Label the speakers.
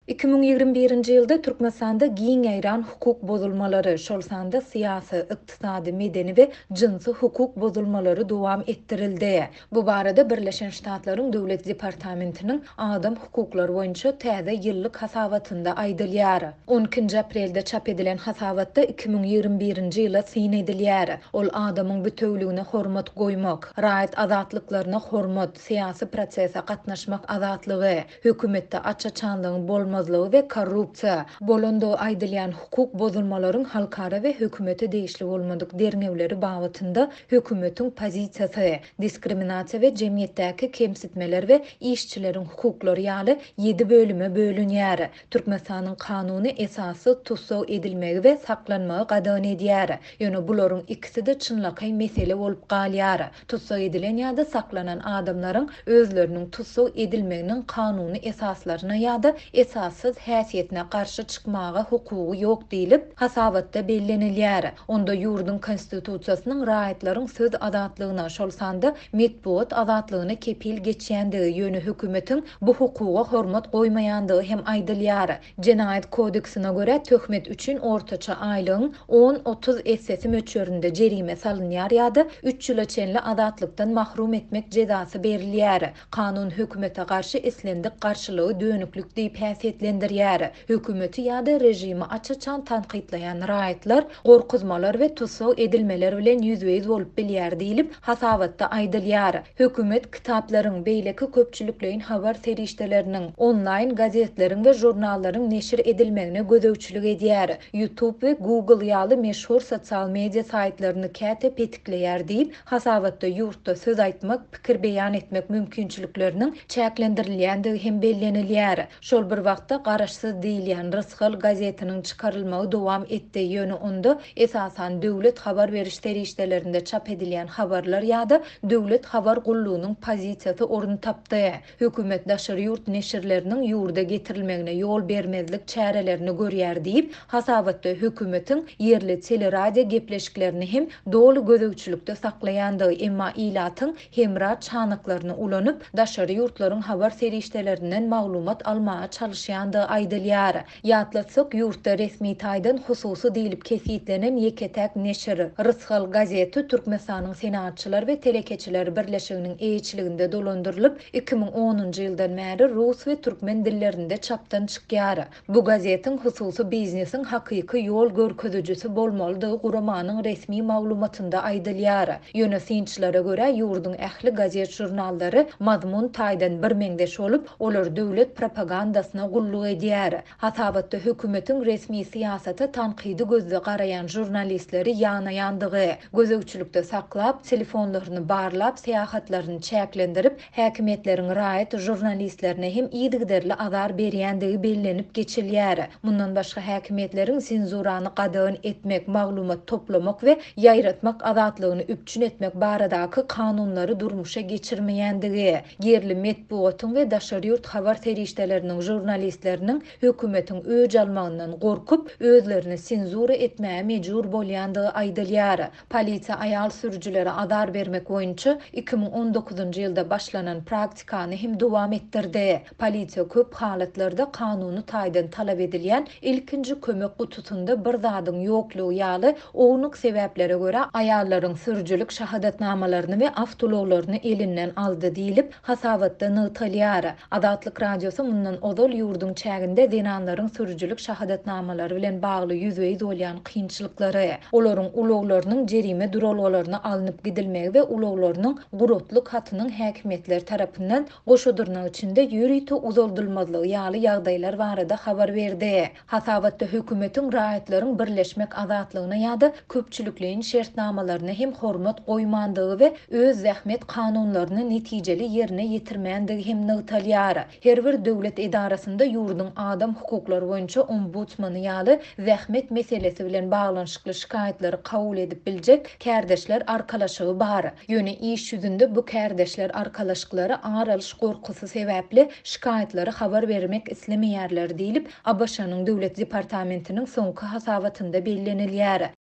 Speaker 1: 2021-nji ýylda Türkmenistanda giň ýaýran hukuk bozulmalary, şol sanda syýasy, ykdysady, medeni we jynsy hukuk bozulmalary dowam etdirildi. Bu barada Birleşen Ştatlaryň Döwlet departamentiniň adam hukuklary boýunça täze ýyllyk hasabatynda aýdylýar. On ikinji aprelde çap edilen hasabatda 2021-nji ýyla syn edilýär. Ol adamyň bitewüligine hormat goýmak, raýat azatlyklaryna hormat, syýasy prosese gatnaşmak azatlygy, hökümetde aç-açanlygyň bolmazlygy we korrupsiýa, bolandygy aýdylýan hukuk bozulmalaryň halkara we hökümete degişli bolmadyk derňewleri babatynda hökümetiň pozisiýasy, diskriminasiýa we jemgyýetdäki kemsitmeler we işçileriň hukuklary ýaly ýedi bölüme bölünýär. Türkmenistanyň kanuny esassyz tussag edilmegi we saklanmagy gadagan edýär. Ýöne bularyň ikisi-de çynlakaý mesele bolup galýar. Tussag edilen ýa-da saklanan adamlaryň özleriniň tussag edilmeginiň kanuny esaslaryna ýa-da esassyz häsiýetine garşy çykmaga hukugy ýok diýlip, hasabatda bellenilýär. Onda ýurduň Konstitusiýasynyň raýatlaryň söz azatlygyna, şol sanda metbugat azatlygyna kepil geçýändigi, ýöne hökümetiň bu hukuga hormat goýmaýandygy hem aýdylýar. Jenaýat kodeksine görä, töhmet üçin ortaça aýlygyň on-otuz essesi möçberinde jerime salynýar ýa-da üç ýyla çenli azatlykdan mahrum etmek jezasy berilýär. Kanun hökümete garşy islendik garşylygy dönüklik diýip häsiýetlendirýär. Hökümeti ýa-da režimi aç-açan tankytlaýan raýatlar gorkuzmalar we tussag edilmeler bilen ýüzbe-ýüz bolup bilýär diýlip, hasabatda aýdylýar. Hökümet kitaplaryň, beýleki köpçülikleýin habar serişdeleriniň, onlaýn gazetleriň we žurnallaryň neşir edilmegine gözegçilik edýär. YouTube we Google ýaly meşhur sosial media saýtlaryny käte petikleýär diýip, hasabatda ýurtda söz aýtmak, pikir beýan etmek mümkinçilikleriniň çäklendirilýändigi hem bellenilýär. Şol bir wagtda, garaşsyz diýilýän Rysgal gazetiniň çykarylmagy dowam etdi, ýöne onda, esasan, döwlet habar beriş serişdelerinde çap edilýän habarlar ýa-da döwlet habar gullugynyň pozisiýasy orun tapdy. Hökümet daşary ýurt neşirleriniň ýurda getirilmegine ýol bermezlik çärelerini görýär diýip, hasabatda hökümetiň ýerli teleradio gepleşiklerini hem doly gözegçilikde saklaýandygy, emma ilatyň hemra çanaklaryny ulanyp, daşary ýurtlaryň habar serişdelerinden maglumat almaga çalyşýandygy aýdylýar. Ýatlatsak, ýurtda resmi taýdan hususy diýlip kesgitlenen ýeke-täk neşir, Rysgal gazeti Türkmenistanyň Senagatçylar we telekeçiler birleşiginiň eýeçiliginde dolandyrylyp, 2010-njy ýyldan bäri rus we türkmen dillerinde çapdan çykýar. Bu gazetiň hususy biznesiň hakyky ýol görkezijisi bolmalydygy guramanyň resmi maglumatynda aýdylýar. Ýöne synçylara görä, ýurduň ähli gazet-žurnallary mazmun taýdan birmeňzeş bolup, olar döwlet propagandasyna gulluk edýär. Hasabatda hökümetiň resmi syýasata tankydy gözde garaýan žurnalistleri ýanaýandygy, gözegçilikde saklap, telefonlaryny barlap, syýahatlaryny çäklendirip, Häkimiýetleriň raýat žurnalistlerine hem yzygiderli azar berýändigi bellenip geçilýär. Mundan başga häkimiýetleriň senzurany gadagan etmek, maglumat toplamak we ýaýratmak azatlygyny üpjün etmek baradaky kanunlary durmuşa geçirmeýändigi, ýerli metbugatyň we daşary ýurt habar serişdeleriniň žurnalistleriniň hökümetiň öç almagyndan gorkup, özlerini senzura etmäge mejbur bolýandygy aýdylýar. Polisiýa aýal sürüjilere azar bermek boýunça 2019-njy ýylda başlanan praktikany hem dowam etdirdi. Polisiýa köp halatlarda kanuny taýdan talap edilýän ilkinji kömek gutusynda bir zadyň ýoklugy ýaly ownuk sebäplere görä aýallaryň sürüjilik şahadatnamalaryny we awtoulaglaryny elinden aldy diýlip, hasabatda nygtalýar. Azatlyk Radiosy mundan ozal ýurduň çäginde zenanlaryň sürüjilik şahadatnamalary bilen bagly ýüzbe-ýüz bolýan kynçylyklary, olaryň ulaglarynyň jerime duralgalaryna alnyp gidilmegi we ulaglarynyň guratlyk hatynyň häkimiýetler tarapyndan goşa dyrnak içinde ýörite uzaldylmazlygy ýaly ýagdaýlar barada habar berdi. Hasabatda hökümetiň raýatlaryň birleşmek azatlygyna ýa-da köpçülikleýin şertnamalaryna hem hormat goýmandygy we öz zähmet kanunlaryny netijeli ýerine ýetirmändigi hem nygtalýar. Her bir döwlet edarasynda ýurduň adam hukuklary boýunça ombudsmany ýaly zähmet meselesi bilen baglanyşykly şikaýatlary kabul edip biljek kärdeşler arkalaşygy bar. Ýöne iş ýüzünde bu kärdeşler arkalaşyklary ar alyş gorkusy sebäpli şikaýatlary habar bermek islemeýärler diýlip, ABŞ-nyň Döwlet departamentiniň soňky hasabatynda bellenilýär.